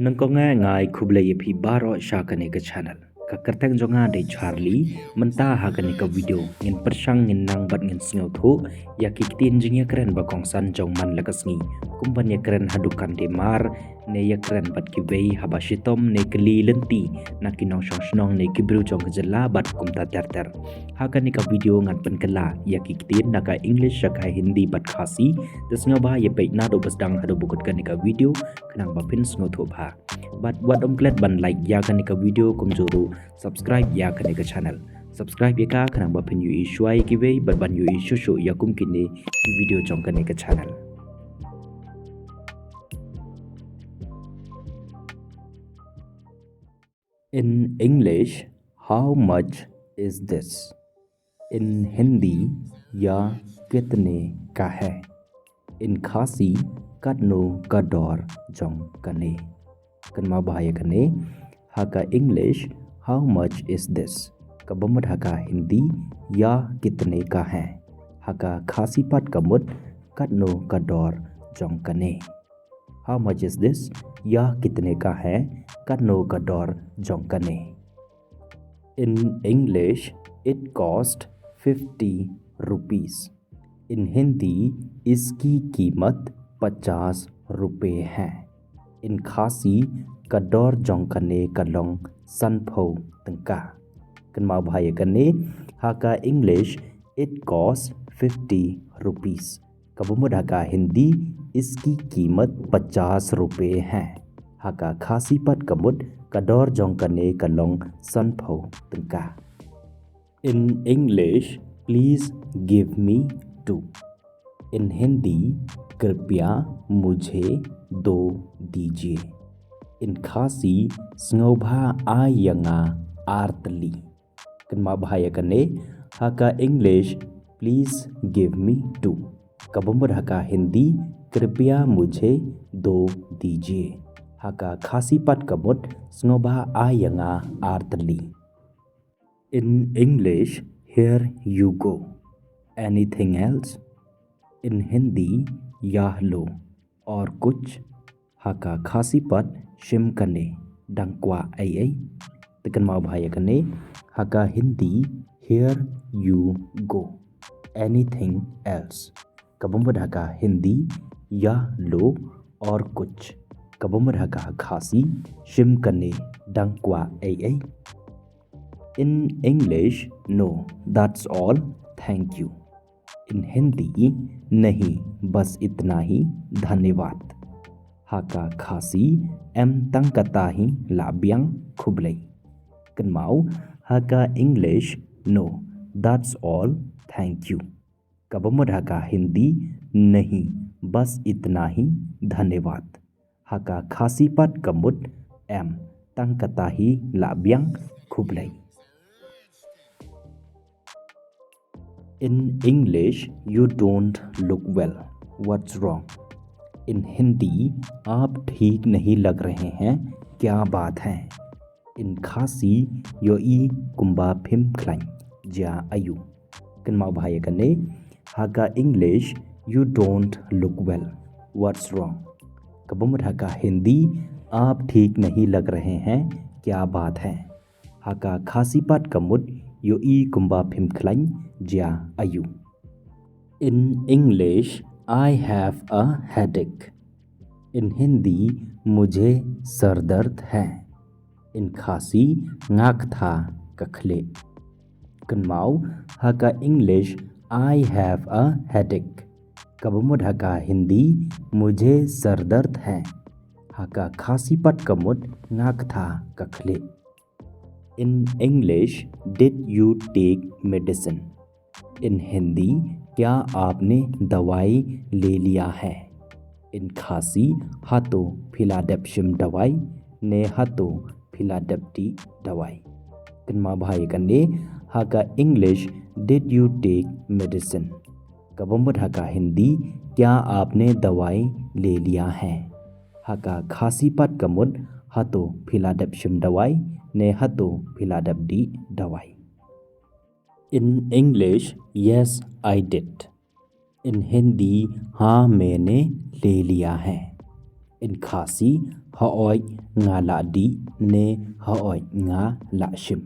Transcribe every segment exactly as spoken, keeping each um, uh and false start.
Nangkong ngai ngai khublei ïa phi baroh sha kane ka channel. Ka kyrteng jong nga dei Charlie, mynta ha kane ka video ngin pyrshang, ngin nang bad ngin sngewthuh ïa ki ktien jingïakren ba kongsan jong man la ka sngi. Kum ban ïakren haduh kante mar, ne ïakren bad kiwei haba shitom, ne kylli lynti na ki nongshong shnong ne ki briew jong ka jylla bad kumta ter ter. Ha kane ka video ngan pynkylla ïa ki ktien na ka English sha ka Hindi bad Khasi. Te sngewbha ïa peit naduh ba sdang haduh ba kut kane ka video khnang ba phin sngewthuh bha. Bad wat ym klet ban like ïa kane ka video, kumjuh ruh subscribe ïa kane ka channel. Subscribe ïa ka khnang ba phin ïohi shuwa ïa kiwei bad ban ïohi shuh shuh ïa kum kine ki video jong kane ka channel. In English, how much is this? In Hindi, यह कितने का है? In Khasi, katno ka dor jong kane? Kynmaw bha ïa kane, ha ka English, how much is this? Kaba mut ha ka Hindi, यह कितने का है? Ha ka Khasi pat ka mut, katno ka dor jong kane? How much is this? यह कितने का है? Katno ka dor jong kane? In English, it cost fifty rupees. In Hindi, इसकी कीमत पचास रुपए है. In Khasi, ka dor jong kane ka long sanphew tyngka. Kynmaw bha ïa kane, ha ka English, it cost fifty rupees. Kaba mut ha ka Hindi, इसकी कीमत पचास रुपए है. Ha ka Khasi pat ka mut, ka dor jong kane ka long sanphew tyngka. In English, please give me two. In Hindi, कृपया मुझे दो दीजिए. In Khasi, sngewbha ai ïa nga ar tylli. Kynmaw bha ïa kane, ha ka English, please give me two. Kaba mut ha ka Hindi, कृपया मुझे दो दीजिए. Ha ka Khasi pat ka mut, sngewbha ai ïa nga ar tylli. In English, here you go. Anything else? In Hindi, यह लो, और कुछ? Ha ka Khasi pat, shim kane, dang kwah ei ei? Te kynmaw bha ïa kane, ha ka Hindi, here you go. Anything else? Kaba mut ha ka Hindi, यह लो और कुछ. Kaba mut ha ka Khasi, shim kane, dang kwah ei ei? In English, no, that's all, thank you. In Hindi, नहीं, बस इतना ही, धन्यवाद. Ha ka Khasi, em tang kata hi, lah biang, khublei. Kynmaw, ha ka English, no, that's all, thank you. Kaba mut ha ka Hindi, नहीं, बस इतना ही, धन्यवाद. Ha ka Khasi pat ka mut, em tang kata hi, lah biang, khublei. In English, you don't look well. What's wrong? In Hindi, आप ठीक नहीं लग रहे हैं, क्या बात है? In Khasi, ïohi kumba phim khlaiñ, jia aïu? Kynmaw bha ïa kane, ha ka English, you don't look well. What's wrong? Kaba mut ha ka Hindi, आप ठीक नहीं लग रहे हैं, क्या बात है? Ha ka Khasi pat ka mut, ïohi kumba phim khlaiñ, jia aïu? In English, I have a headache. In Hindi, मुझे सर दर्द है. In Khasi, nga ktha ka khlieh. Kynmaw, ha ka English, I have a headache. Kaba mut ha ka Hindi, मुझे सर दर्द है. Ha ka Khasi pat ka mut, nga ktha ka khlieh. In English, did you take medicine? In Hindi, क्या आपने दवाई ले लिया है? In Khasi, hato phi la dep shim dawai, ne hato phi la dep dih dawai? Kynmaw bha ïa kane, ha ka English, did you take medicine? Kaba mut ha ka Hindi, क्या आपने दवाई ले लिया है? Ha ka Khasi pat ka mut, hato phi la dep shim dawai, ne hato phi la dep dih dawai? In English, yes, I did. In Hindi, हाँ, मैंने ले लिया है. In Khasi, hooid, nga la dih ne hooid nga la shim.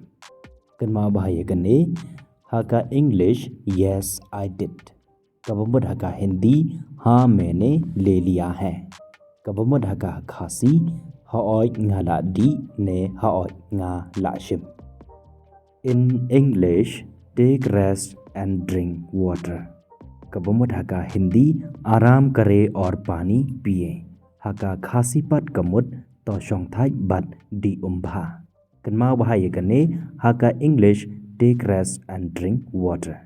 Kynmaw bha ïa kane, ha ka English, yes, I did. Kaba mut ha ka Hindi, हाँ मैंने ले लिया है. Kaba mut ha ka Khasi, hooid nga la dih ne hooid nga la shim. In English, take rest and drink water. Kaba mut ha ka Hindi, आराम करें और पानी पिएं. Ha ka Khasi pat ka mut, to shong thait bad dih um bha. Kynmaw bha ïa kane, ha ka English, take rest and drink water.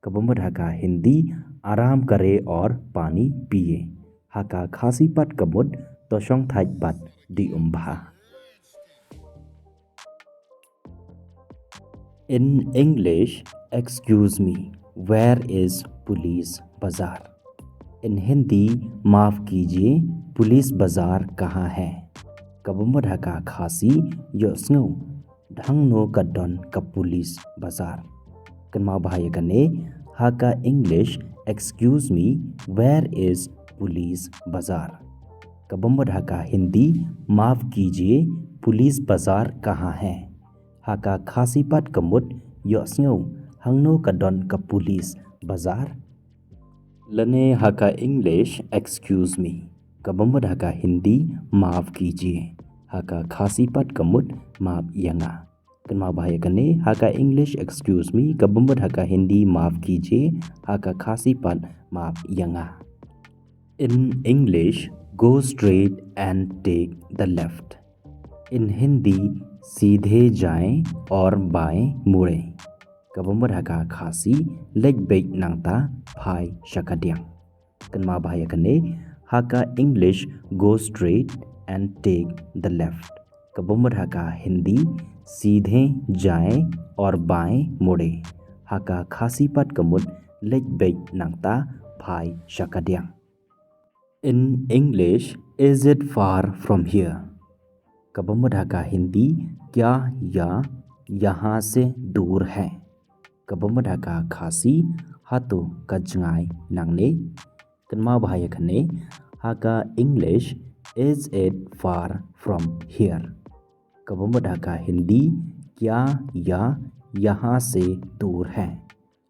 Kaba mut ha ka Hindi, आराम करें और पानी पिएं. Ha ka Khasi pat ka mut, to shong thait bad dih um bha. In English, excuse me, where is Police Bazaar? In Hindi, माफ कीजिए, पुलिस बाजार कहाँ है? Kaba mut ha ka Khasi, ïohsngew, hangno ka don ka police bazaar. Kynmaw bha ïa kane, ha ka English, excuse me, where is Police Bazaar? Kaba mut ha ka Hindi, माफ कीजिए, पुलिस बाजार कहाँ है? Ha ka Khasi pat ka mut, ïohsngew, hangno ka don ka police bazaar. Lane ha ka English, excuse me. Kaba mut ha ka Hindi, माफ कीजिए. Ha ka Khasi pat ka mut, map ïa nga. Kynmaw bha ïa kane, ha ka English, excuse me. Kaba mut ha ka Hindi, माफ कीजिए. Ha ka Khasi pat, map ïa nga. In English, go straight and take the left. In Hindi, सीधे जाएं और बाएं मुड़ें. Kaba mut ha ka Khasi, leit beit nangta phai sha ka diang. Kynmaw bha ïa kane, ha ka English, go straight and take the left. Kaba mut ha ka Hindi, सीधे जाएं और बाएं मुड़ें. Ha ka Khasi pat ka mut, leit beit nangta phai sha ka diang. In English, is it far from here? Kaba mut ha ka Hindi, क्या यह यहाँ से दूर है? Kaba mut ha ka Khasi, hato ka jngai nangne? Kynmaw bha ïa kane, ha ka English, is it far from here? Kaba mut ha ka Hindi, क्या यह यहाँ से दूर है?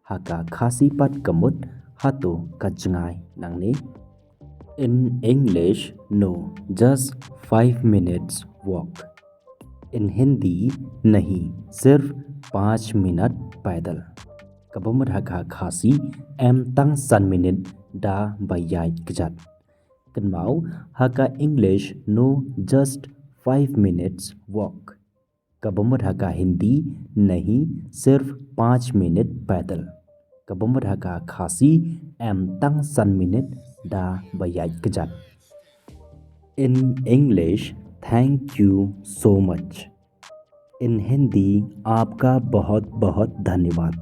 Ha ka Khasi pat ka mut, hato ka jngai nangne? In English, no, just five minutes walk. In Hindi, नहीं, सिर्फ पाँच मिनट पैदल. Kaba mut ha ka Khasi, em tang san minit da ba ïaid kjat. Kynmaw, ha ka English, no, just five minutes walk. Kaba mut ha ka Hindi, नहीं, सिर्फ पाँच मिनट पैदल. Kaba mut ha ka Khasi, em tang san minit da ba ïaid kjat. In English, thank you so much. In Hindi, आपका बहुत बहुत धन्यवाद.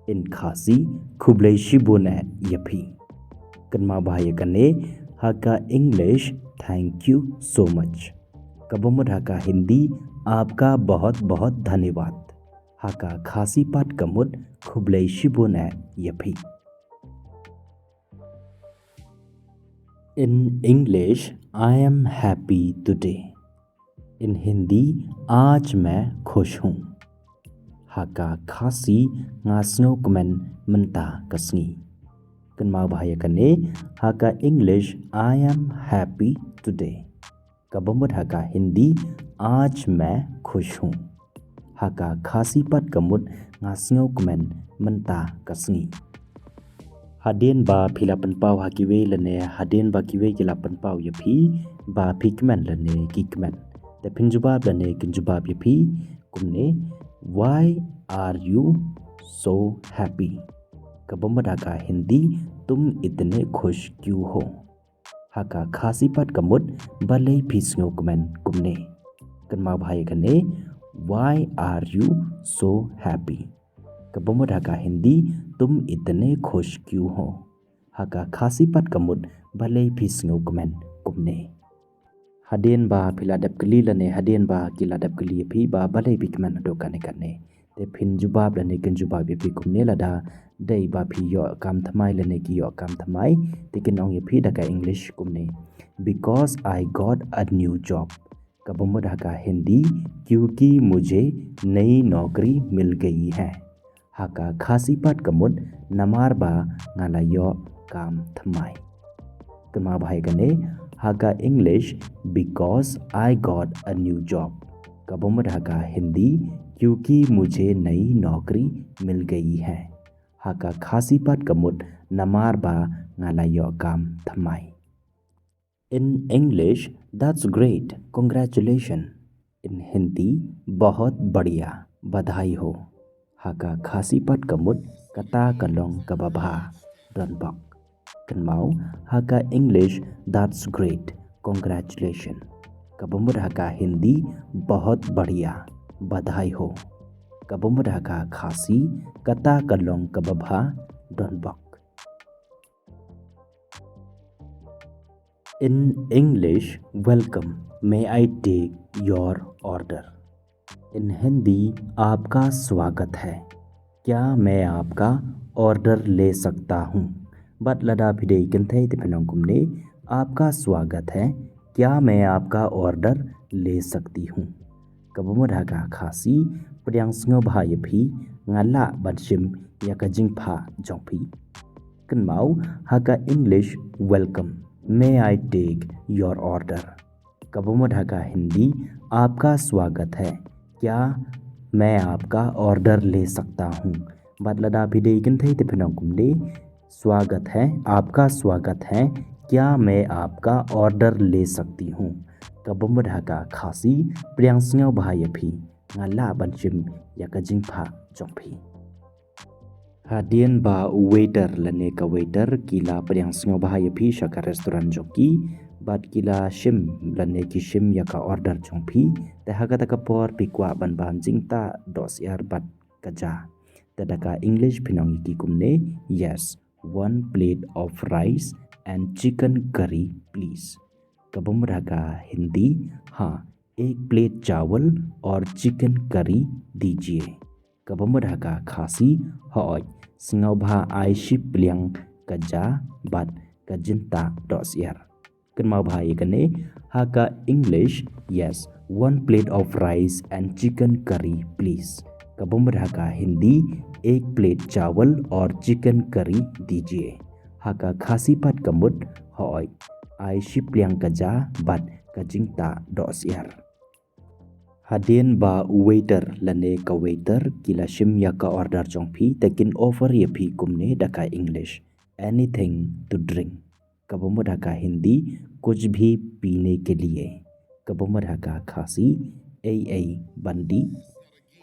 In Khasi, khublei shibun eh ïa phi. Kynmaw bha ïa kane, ha ka English, thank you so much. Kaba mut ha ka Hindi, आपका बहुत बहुत धन्यवाद. Ha ka Khasi pat ka mut, khublei shibun eh ïa phi. In English, I am happy today. In Hindi, आज मैं खुश हूँ. Ha ka Khasi, nga sngewkmen mynta ka sngi. Kynmaw bha ïa kane, ha ka English, I am happy today. Kaba mut ha ka Hindi, आज मैं खुश हूँ. Ha ka Khasi pat ka mut, nga sngewkmen mynta ka sngi. Hadien ba phi la pynpaw ha kiwei lane hadien ba kiwei ki la pynpaw ïa phi ba phi kmen lane ki kmen, te phin jubab lane kin jubab ïa phi kumne, why are you so happy? Kaba mut ha ka Hindi, तुम इतने खुश क्यों हो? Ha ka Khasi pat ka mut, balei phi sngewkmen kumne? Kynmaw bha ïa kane, why are you so happy? Kaba mut ha ka Hindi, तुम इतने खुश क्यों हो? Ha ka Khasi pat ka mut, balei phi sngewkmen kumne? Hadien ba phi la dep kylli lane hadien ba ki la dep kylli ïa phi ba balei phi kmen haduh kane kane, te phin jubab lane kin jubab ïa phi kumne, lada dei ba phi ïoh kam thymmai lane ki ïoh kam thymmai, te kin ong ïa phi da ka English kumne, because I got a new job. Kaba mut ha ka Hindi, क्योंकि मुझे नई नौकरी मिल गई है. Ha ka Khasi pat ka mut, namar ba nga la ïoh kam thymmai. Kynmaw bha ïa kane, ha ka English, because I got a new job. Kaba mut ha ka Hindi, क्योंकि मुझे नई नौकरी मिल गई है. Ha ka Khasi pat ka mut, namar ba nga la ïoh kam thymmai. In English, that's great, congratulations. In Hindi, बहुत बढ़िया, बधाई हो. Ha ka Khasi pat ka mut, kata ka long kaba bha, donbok. Kynmaw, ha ka English, that's great, congratulations. Kaba mut ha ka Hindi, बहुत बढ़िया, बधाई हो. Kaba mut ha ka Khasi, kata ka long kaba bha, donbok. In English, welcome, may I take your order? In Hindi, आपका स्वागत है, क्या मैं आपका ऑर्डर ले सकता हूँ? Bad lada phi dei kynthei te phin ong kumne, आपका स्वागत है, क्या मैं आपका ऑर्डर ले सकती हूँ? Kaba mut ha ka Khasi, pdiang sngewbha ïa phi, nga lah ban shim ïa ka jingphah jong phi. Kynmaw, ha ka English, welcome, may I take your order? Kaba mut ha ka Hindi, आपका स्वागत है, क्या मैं आपका ऑर्डर ले सकता हूँ? Bad lada phi dei kynthei te phin ong kumne, स्वागत है, आपका स्वागत है, क्या मैं आपका ऑर्डर ले सकती हूँ? Kaba mut ha ka Khasi, pdiang sngewbha ïa phi, nga lah ban shim ïa ka jingphah jong phi. Hadien ba u waiter lane ka waiter ki la pdiang sngewbha ïa phi sha ka restaurant jong ki, bad ki la shim lane ki shim ïa ka order jong phi, te ha kata ka por phi kwah ban bam jingtah dohsyiar bad ka ja. Te da ka English phin ong ïa ki kumne, yes, one plate of rice and chicken curry, please. Kaba mut ha ka Hindi, हाँ, एक प्लेट चावल और चिकन करी दीजिए. Kaba mut ha ka Khasi, hooid, sngewbha ai shi pliang ka ja bad ka jingtah dohsyiar. Kynmaw bha ïa kane, ha ka English, yes, one plate of rice and chicken curry, please. Kaba mut ha ka Hindi, एक प्लेट चावल और चिकन करी दीजिए. Ha ka Khasi pat ka mut, hooid, ai shi pliang ka ja bad ka jingtah dohsyiar. Hadien ba u waiter lane ka waiter ki la shim ïa ka order jong phi, te kin offer ïa phi kumne da ka English, anything to drink. Kaba mut ha ka Hindi, कुछ भी पीने के लिए. Kaba mut ha ka Khasi, ei ei ban dih.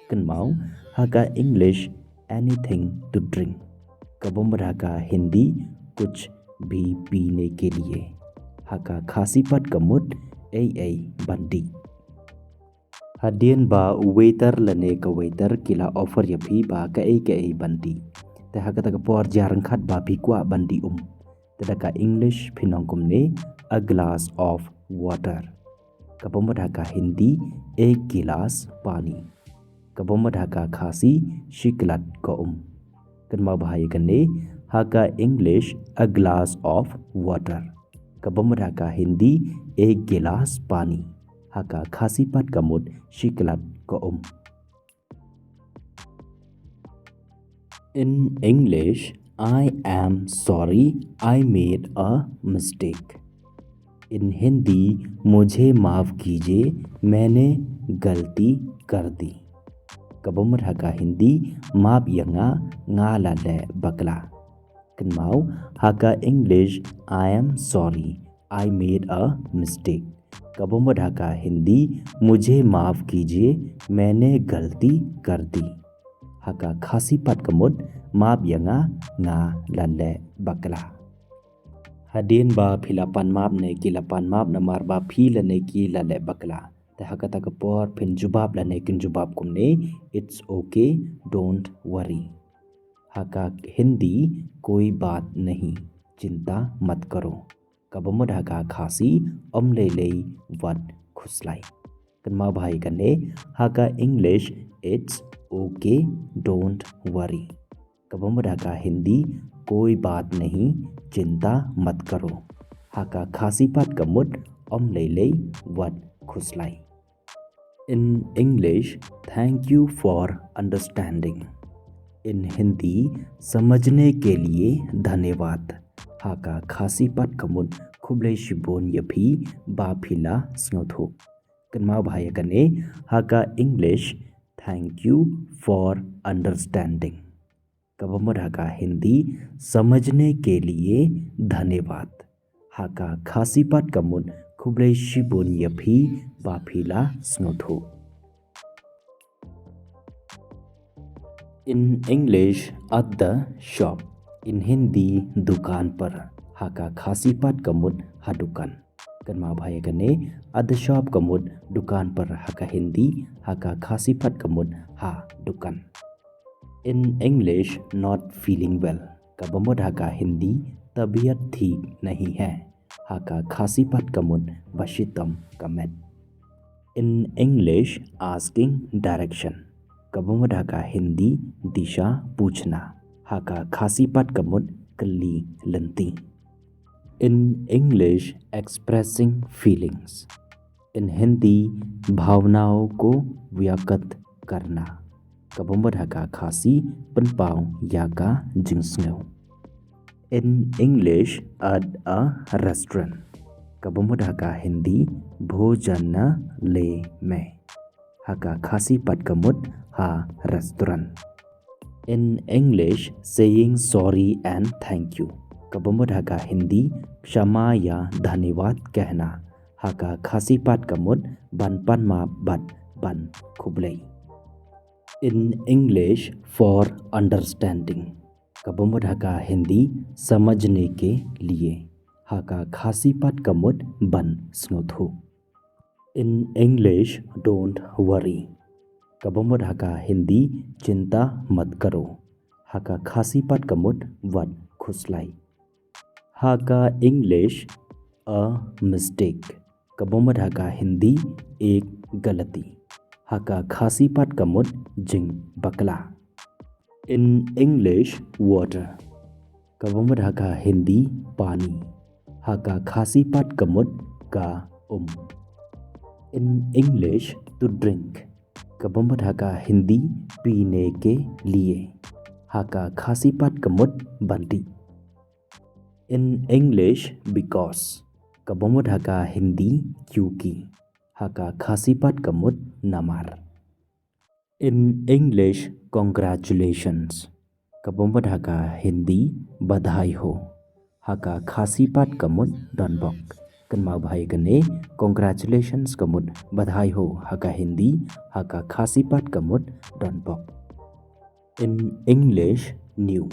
Kynmaw, ha ka English, anything to drink. Kaba mut ha ka Hindi, कुछ भी पीने के लिए. Ha ka Khasi pat ka mut, ei ei ban dih. Hadien ba u waiter lane ka waiter ki la offer ïa phi ba kaei kaei ban dih, te ha kata ka por jia ryngkat ba phi kwah ban dih um, te da ka English phin ong kumne, a glass of water. Kaba mut ha ka Hindi, ek gilas pani. Kaba mut ha ka Khasi, shi klat ka um. Kynmaw bha ïa kane, ha ka English, a glass of water. Kaba mut ha ka Hindi, ek gilas pani. Ha ka Khasi pat ka mut, shi klat ka um. In English, I am sorry, I made a mistake. In Hindi, मुझे माफ़ कीजिए, मैंने गलती कर दी. Kaba mut ha ka Hindi, map ïa nga, nga la leh bakla. Kynmaw, ha ka English, I am sorry, I made a mistake. Kaba mut ha ka Hindi, मुझे माफ़ कीजिए, मैंने गलती कर दी. Ha ka Khasi pat ka mut, map ïa nga, nga la leh bakla. Hadien ba phi la pan map ne ki la pan map namar ba phi lane ki la leh bakla, te ha kata ka por phin jubab lane kin jubab kumne, it's okay, don't worry. Ha ka Hindi, कोई बात नहीं, चिंता मत करो. Kaba mut ha ka Khasi, ym lei lei wat khuslai. Kynmaw bha ïa kane, ha ka English, it's okay, don't worry. Kaba mut ha ka Hindi, कोई बात नहीं, चिंता मत करो. Ha ka Khasi pat ka mut, ym lei lei wat khuslai. In English, thank you for understanding. In Hindi, समझने के लिए धन्यवाद. Ha ka Khasi pat ka mut khublei shibun ïa phi ba phi la sngewthuh. Kynmaw bha ïa kane, ha ka English, thank you for understanding. Kaba mut ha ka Hindi, समझने के लिए धन्यवाद. Ha ka Khasi pat ka mut khublei shibun ïa phi ba phi la sngewthuh. In English, at the shop. In Hindi, दुकान पर. Ha ka Khasi pat ka mut ha dukan. Kynmaw bha ïa kane, at the shop ka mut dukan par ha ka Hindi, ha ka Khasi pat ka mut ha dukan. In English, not feeling well. Kaba mut ha ka Hindi, तबीयत ठीक नहीं है. Ha ka Khasi pat ka mut ba shitom ka met. In English, asking direction. Kaba mut ha ka Hindi, दिशा पूछना. Ha ka Khasi pat ka mut kylli lynti. In English, expressing feelings. In Hindi, भावनाओं को व्यक्त करना. Kaba mut ha ka Khasi, pynpaw ïa ka jingsngew. In English, at a restaurant. Kaba mut ha ka Hindi, भोजनालय में. Ha ka Khasi pat ka mut ha restaurant. In English, saying sorry and thank you. Kaba mut ha ka Hindi, क्षमा या धन्यवाद कहना. Ha ka Khasi pat ka mut ban pan map bad ban khublei. In English, for understanding. Kaba mut ha ka Hindi, समझने के लिए. Ha ka Khasi pat ka mut ban sngewthuh. In English, don't worry. Kaba mut ha ka Hindi, चिंता मत करो. Ha ka Khasi pat ka mut wat khuslai. Ha ka English, a mistake. Kaba mut ha ka Hindi, एक गलती. Ha ka Khasi pat ka mut jingbakla. In English, water. Kaba mut ha ka Hindi, पानी. Ha ka Khasi pat ka mut ka um. In English, to drink. Kaba mut ha ka Hindi, पीने के लिए. Ha ka Khasi pat ka mut ban dih. In English, because. Kaba mut ha ka Hindi, क्योंकि. Ha ka Khasi pat ka mut namar. In English, congratulations. Kaba mut ha ka Hindi, बधाई हो. Ha ka Khasi pat ka mut donbok. Kynmaw bha ïa kane, congratulations ka mut बधाई हो ha ka Hindi, ha ka Khasi pat ka mut donbok. In English, new.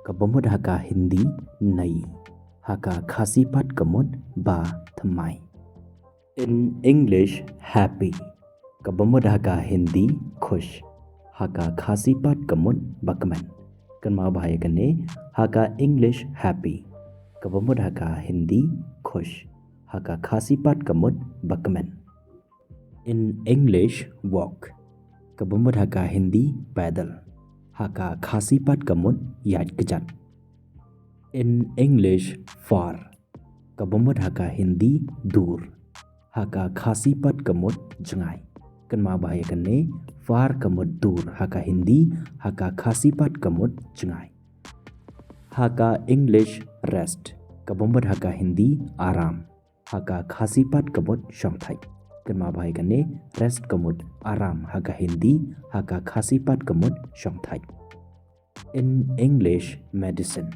Kaba mut ha ka Hindi, नई. Ha ka Khasi pat ka mut bathymmai. In English, happy. Kaba mut ha ka Hindi, खुश. Ha ka Khasi pat ka mut bakmen. Kynmaw bha ïa kane, ha ka English, happy. Kaba mut ha ka Hindi, खुश. Ha ka Khasi pat ka mut bakmen. In English, walk. Kaba mut ha ka Hindi, पैदल. Ha ka Khasi pat ka mut ïaid kjat. In English, far. Kaba mut ha ka Hindi, दूर. Ha ka Khasi pat ka mut jngai. Kynmaw bha ïa kane, far ka mut दूर ha ka Hindi, ha ka Khasi pat ka mut jngai. Ha ka English, rest. Kaba mut ha ka Hindi, आराम. Ha ka Khasi pat ka mut shongthait. Kynmaw bha ïa kane, rest ka mut आराम ha ka Hindi, ha ka Khasi pat ka mut shongthait. In English, medicine.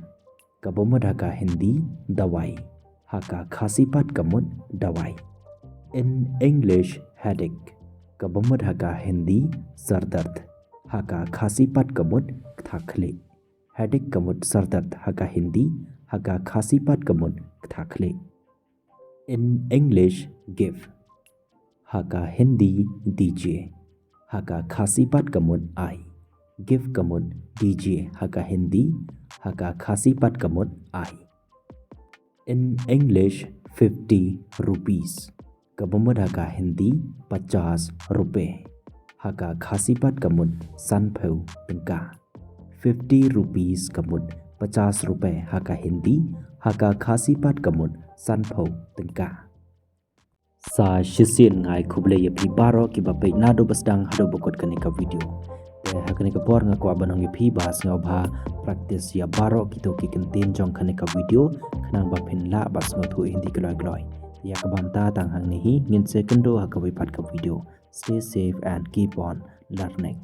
Kaba mut ha ka Hindi, दवाई. Ha ka Khasi pat ka mut दवाई. In English, headache. Kaba mut ha ka Hindi, सर दर्द. Ha ka Khasi pat ka mut ktha khlieh. Headache ka mut सर दर्द ha ka Hindi, ha ka Khasi pat ka mut ktha khlieh. In English, give. Ha ka Hindi, दीजिए. Ha ka Khasi pat ka mut ai. Give ka mut दीजिए ha ka Hindi, ha ka Khasi pat ka mut ai. In English, fifty rupees. Kaba mut ha ka Hindi, पचास रुपए. Ha ka Khasi pat ka mut sanphew tyngka. Fifty rupees ka mut पचास रुपए ha ka Hindi, ha ka Khasi pat ka mut sanphew tyngka. Sa shisien nga ai khublei ïa phi baroh kiba peit naduh ba sdang haduh ba kut kane ka video. Te ha kane ka por nga kwah ban ong ïa phi ba sngewbha practice ïa baroh kito ki kyntien jong kane ka video khnang ba phin lah ban sngewthuh Hindi kloi kloi. Ïa kaba mynta tang hangne hi, ngin sa ïakynduh ha kawei pat ka video. Stay safe and keep on learning.